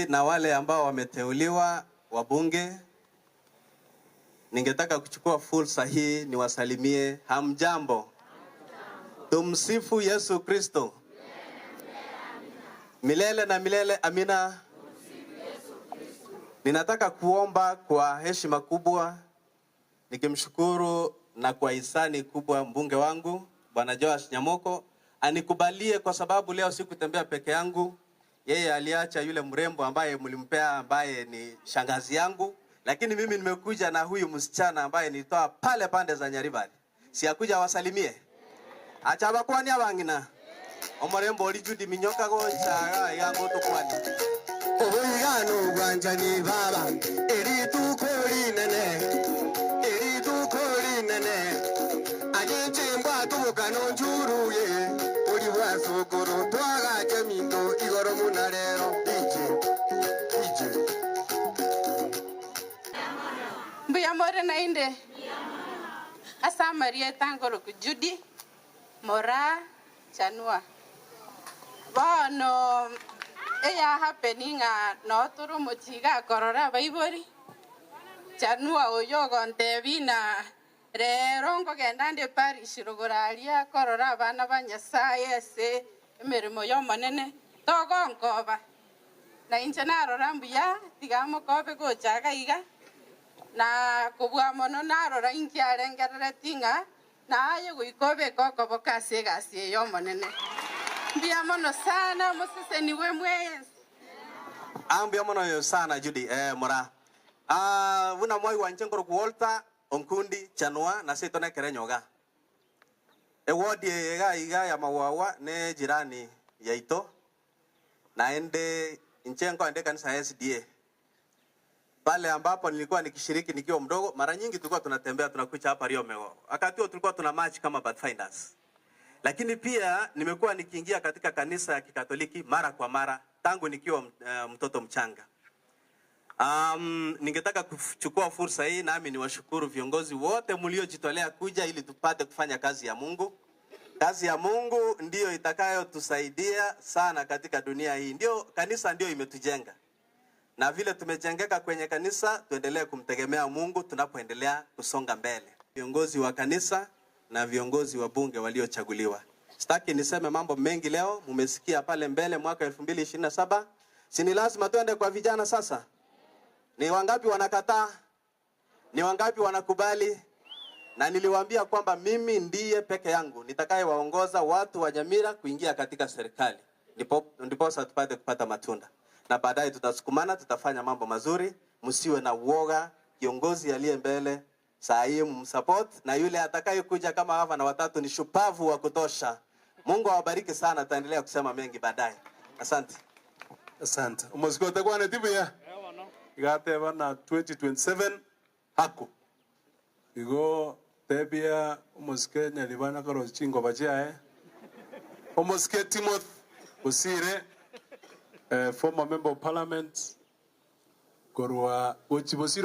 Na wale ambao wameteuliwa wabunge, ningetaka kuchukua fursa hii niwasalimie hamjambo. Tumsifu Yesu Kristo. Milele na milele, amina. Ninataka kuomba kwa heshima kubwa nikimshukuru na kwa hisani kubwa mbunge wangu Bwana Joash Nyamoko anikubalie, kwa sababu leo sikutembea peke yangu. Yeye aliacha yule mrembo ambaye mlimpea, ambaye ni shangazi yangu, lakini mimi nimekuja na huyu msichana ambaye nilitoa pale pande za Nyaribari. Siakuja wasalimie acha bakwani abangina omurembo oli Judy Minyoka gocha yangu tukwani Obuigano bwanjani baba erituko rinene erituko rinene aginchimbwa tubukano njuruye ori bwasukuru twagacha minto igoro muna rero DJ DJ. Mbuya more nainde asa Maria tangoro Judy Mora Chanua bono eya happening a no turu muchiga korora baibori Chanua oyo gontebi na rero nkogenda ndi parish rugoraria korora abana ba Nyasaye ase emirimo yomonene togonkoba na inche narora mbuya tiga mokobe gochaga iga na kubwa mono narora inkiarengerere tinga naye goikobe kokoboka ase egasi eyo omonene. Mbuya mono sana moseseniwe mwensi. Ambia mono yo sana Judy Mora. Buna mwai wanje ngoro kuolta onkundi Chanua na sito nekere nyoga. Ewodi iga iga ya mawawa ne jirani yaito. Naende inchengo ende kanisa SDA. Pale ambapo nilikuwa nikishiriki nikiwa mdogo, mara nyingi tulikuwa tunatembea tunakucha hapa Rio Mego. Wakati huo tulikuwa tuna march kama Pathfinders. Lakini pia nimekuwa nikiingia katika kanisa ya Kikatoliki mara kwa mara tangu nikiwa mtoto mchanga. Ningetaka kuchukua fursa hii nami niwashukuru viongozi wote mliojitolea kuja ili tupate kufanya kazi ya Mungu. Kazi ya Mungu ndiyo itakayotusaidia sana katika dunia hii. Ndio kanisa ndio imetujenga. Na vile tumejengeka kwenye kanisa, tuendelee kumtegemea Mungu tunapoendelea kusonga mbele. Viongozi wa kanisa na viongozi wa bunge waliochaguliwa. Sitaki niseme mambo mengi leo, mumesikia pale mbele mwaka 2027. Si ni lazima tuende kwa vijana sasa? Ni wangapi wanakataa? Ni wangapi wanakubali? Na niliwaambia kwamba mimi ndiye peke yangu nitakayewaongoza watu wa Nyamira kuingia katika serikali. Ndiposa tupate kupata matunda. Na baadaye tutasukumana, tutafanya mambo mazuri. Msiwe na uoga. Kiongozi aliye mbele saa hii msupport, na yule atakayekuja kama hapa na watatu ni shupavu wa kutosha. Mungu awabariki sana, tutaendelea kusema mengi baadaye. Asante. Asante. Umosikote kwane tibuya. Igateba na 2027 hako. Igo tebia umosike nyalibana karo chingo bachiae. Umosike Timothy Osire, former member of parliament korwa Gochibosiro.